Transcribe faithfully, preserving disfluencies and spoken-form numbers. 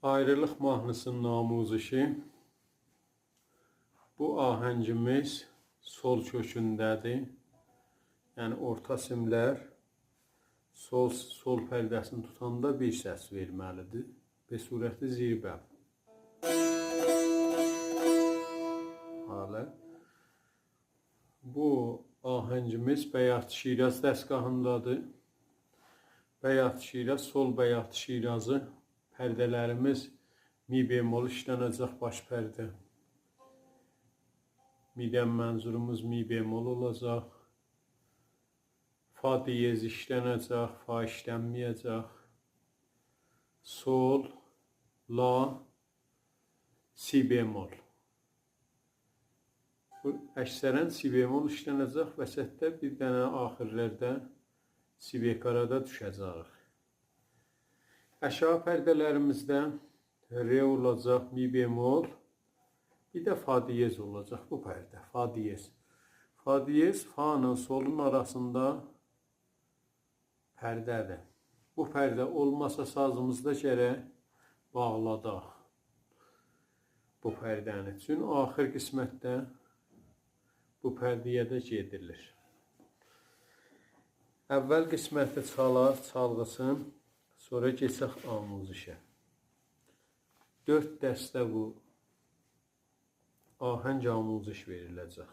آیریلیق ماهنی‌سی‌نین آموزشی. بو آهنگیمیز سل کؤکونده‌دیر. یعنی اورتا سیملر سل، سل پرده‌سینی توتاندا بیر سس وئرمه‌لیدیر. به صورت زیر بم. حالا بو آهنگیمیز بیات شیراز دستگاهیندادیر. بیات شیراز، سل بیات شیرازی. پرده‌لریمیز می بمل ایشلنه‌جک، باش پرده. می‌دن منظوروموز می بمل اولاجاق. فا دیز ایشلنه‌جک، فا ایشلنمه‌یه‌جک. سل، لا، سی بمل. بو اکثراً سی بمل ایشلنه‌جک، وسطده بیر دنه آخیرلرده سی بکارا دا دوشه‌جه‌ییک. آشاغی پرده‌لریمیزده ر اولاجاق، می بمل، بیر ده فا دیز اولاجاق بو پرده، فا دیز. فا دیز، فا ایله سلون آراسیندا پرده‌دیر. بو پرده اولماسا سازیمیزدا گرک باغلاداق بو پرده‌نی. چون آخیر قسمتده بو پرده‌یه ده گئدیلیر. اول قسمتی چالاق، چالغیسین، سونرا کئچک آموزشه. دؤرد دسته بو آهنگ آموزش وئریله‌جک.